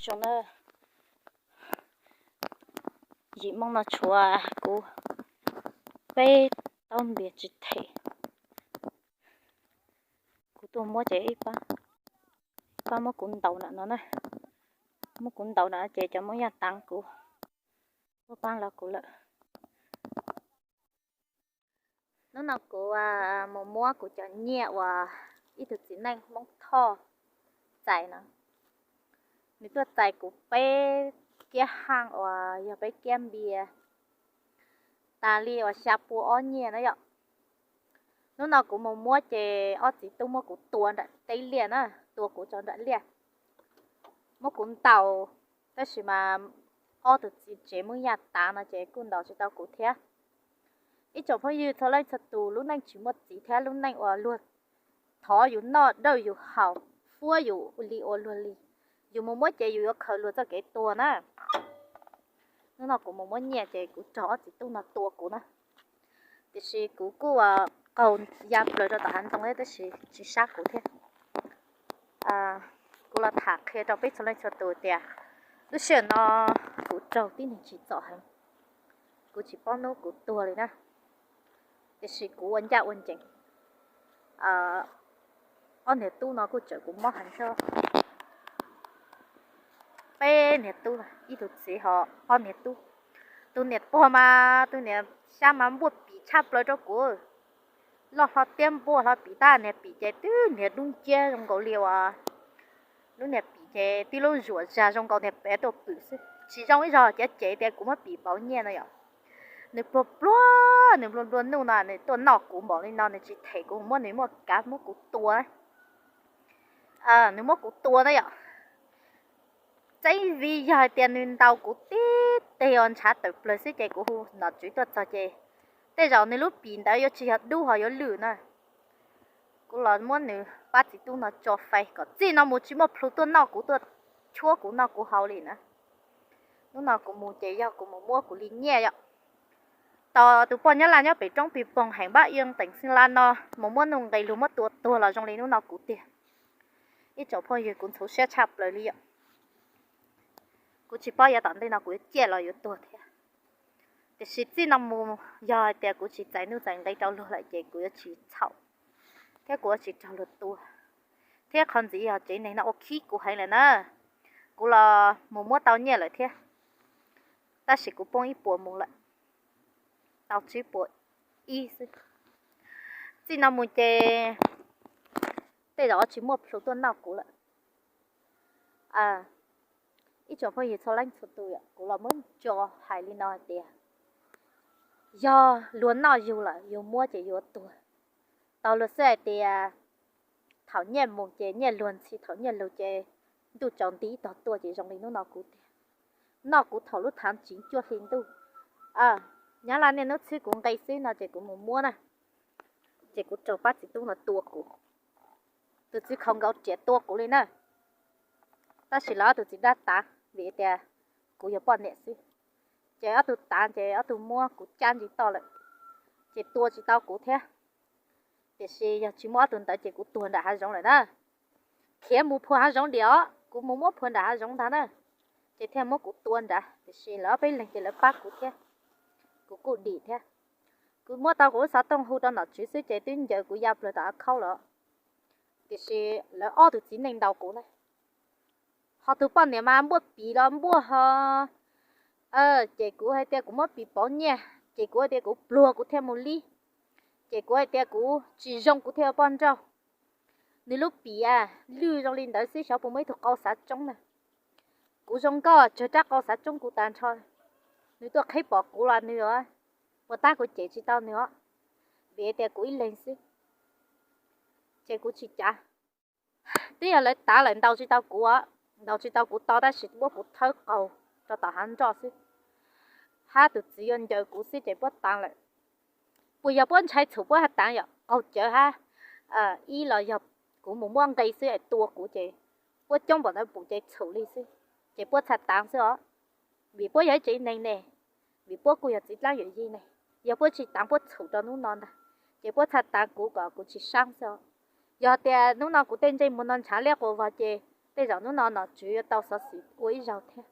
Zoo na, yim moo no tshuav kuv peb taub npias tsis them. Kuv tuaj muab ces ib pab, ib pab muab kuv ntaus nram no na, muab kuv ntaus nram no ces cov Hmoob Yaj Taav kuv, ib pab los kuv lawm. Hnub no kuv mus muab kuv cov nyiaj uas ib tug txiv neej Hmoob Thoj txais no. Nws tuaj txais kuv peb kiab haaj uas yog peb kiab npias, tas li uas xya pua ob nyiaj na yom. Hnub no kuv mus muab ces ob txiv tub muab kuv tua nram teb liaj na, tua kuv rau nram liaj, muab kuv ntaus, tab sis mas ob tug txiv tsev Hmoob Yaj Taav no ces kuj ntaus tsis tau kuv thiab. Ib tsoom phooj ywg txhua leej txhua tus, lub neej tsis muaj txiv thiab lub neej uas luag thov yus noj dawj yus haus, fuab yus li ua luag li, yus mus muab ces yus yuav khaws luag txoj kev tuag na. Hnub no kuv mus muab nyiaj ces kuv raug ob txiv tub no tua kuv na. Tiam sis kuv kuj qaug ya plaws rau tom hav ntoo thiab tab sis tsis sab kuv thiab. Kuv los tham qhia rau peb txhua leej txhua tus tias lub sij hawm no kuv raug tib neeg tsim txom heev, kuv tsis paub hnub kuv tuag li na. Tiam sis kuv ua ncaj ua ncees, ob niag tub no kuj tseem kuv mob heev thiab. Peb niag tub, ib tug txiv ho ob niag tub. Tus niam tuag mas tus niam xyab mas npuaj pim tshaj plaws rau kuv, loj hlo tiab npuaj hlo pim tab niag pim ces twb niag dub nciab zoo nkaus li uas lub niag pim ces tib lub zuam zag zoo nkaus niag pem tuaj pwm xwb, tsis zoo ib zaug. Cov ces tias kuv muab pim pauv nyiaj no yom, nws pluag pluag, nws nplua nplua nuj no nws tuaj noj kuv npaum li no nws tsis them kuv, muab nws muaj kav muab kuv tua. Nws muab kuv tua na yom. Tseeb vim yog hais tias nws ntaus kuv tib teg uas ntshav tawm plaws xwb ces kuv hu nom tswv tuaj txog ces tej zaum nws lub pim ntawd yuav tsis yog dub ho yuav lwj na. Kuv los muab nws pab txiv tub no tso fais kom txij no mus tsis muaj plhu tuaj noj kuv, tuaj chuab kuv noj kuv haus li na. Hnub no kuv mus ces yog kuv mus muab kuv li nyiaj yom. Tos tus poj Nyab Laj nyob pem roob Pis Poog heem Npab Iab teem Xeeb Las no mus muab nuj nqis luag muab tua tuag los zoo li hnub no kuv tiag. Ib tsoom phooj ywg, kuv ntxhov siab tshaj plaws li yom. Kuv tsis paub yav tom ntej no kuv yuav ciaj los yuav tuag thiab. Tiam sis txij no mus yog hais tias kuv tsis txais nuj txais nqi rau luag lawm ces kuv yuav tsis txhaum thiab kuv yuav tsis raug luag tua. Thiab qhov ntxiv yog tsev neeg no ua khib kuv heev lawm na. Kuv los mus muab tau nyiaj lawm thiab, tab sis kuv poob ib puas mus lawm, tau tsib puas ib xwb. Txij no mus ces tej zaum tsis muaj plhu tuaj noj kuv lawm. Ib tsoom phooj ywg txhua leej txhua tus, kuv los muab tso hais li no hais tias yog luag noj yus lawm yus muab ces yuav tuag. Tau luag xwb hais tias thaum nyiaj mus ces nyiaj luag ntxhi, thaum nyiaj lug ces ntuj tsaus nti ib tog tuaj ces zoo li hnub no kuv tiag. Noj kuv thaum lub thaav tsiv cuaj hli ntuj. Nyab Laj niaj hnub txhwb kuv nqi xwb no ces kuv mus muab na, ces kuv raug pab txiv tub no tua kuv. Tus txiv khaus nkaus riam tua kuv li na, tab sis lawv ob tus txiv nrab tav vim tias kuv yog poj niam xwb, ces ob tug tav ces ob tug muab kuv cab ntsis toj lawm, ces tua tsis tau kuv thiab. Tiam sis yog tsis muaj ob tug ntawd ces kuv tuag nram hav zoov lawm na. Khiav mus phua hav zoov diam os, kuv mus muab phua nram hav zoov ntag na, ces thiaj muab kuv tua nrad. Tiam sis lawv ob peb leeg ces lawv pab kuv thiab, kuv kuj dim thiab. Kuv muab tau kuv lub xov tooj hu rau nom tswv xwb ces twb ncaws kuv ya plaws tom av khaub lawm. Tiam sis lawv ob tug txiv neej ntaus kuv na, ho tus poj niam mas npuaj pim los npuaj ho. Ces kuv hais tias kuv muab pim pauv nyiaj ces kuv hais tias kuv pluag kuv thiaj mus lib, ces kuv hais tias kuv tsis zoo kuv thiaj ua poj nrauj. Nws lub pim lwj zoo li ntawd xwb xyov puas muaj ib tug qau xav tsoob na. Kuv zoo nkauj tsawg rab qau xav tsoob kuv tas nrho. Nws tuaj qhib pom kuv los nws puas tab kuv cem tsis tau nws os, vim tias kuv ib leeg xwb, ces kuv tsis cav. Twb yog lawv tav lawm ntaus tsis tau kuv, ntaus tsis tau kuv to tab sis muab kuv thawb qaug rau tom hav nroj xwb, hab tus txiv yuav ncaws kuv xwb ces puab taav lawm. Puas yog puab ntshai txhum puab hab taav yom, qaug cawv hab, ib los yog kuv mus muab nqi xwb es tua kuv ces puab coob npaum ntawd pum ces txhum li xwb, ces puab txhaj taav xwb os. Vim puab yog ib tsev neeg ne, vim puab kuj yog txiv dlaab yawm yij ne, yog puab tsis taav puab txhum rau hnub no ntag, ces puab txhaj taav kuv kom kuv tsis saab xwb os. Yog tias hnub no kuv tej ntsej muag no ntshav liab quas vog ces Tej zaum hnub no nom tswv yuav tau xov xwm ua ib zaug thiab.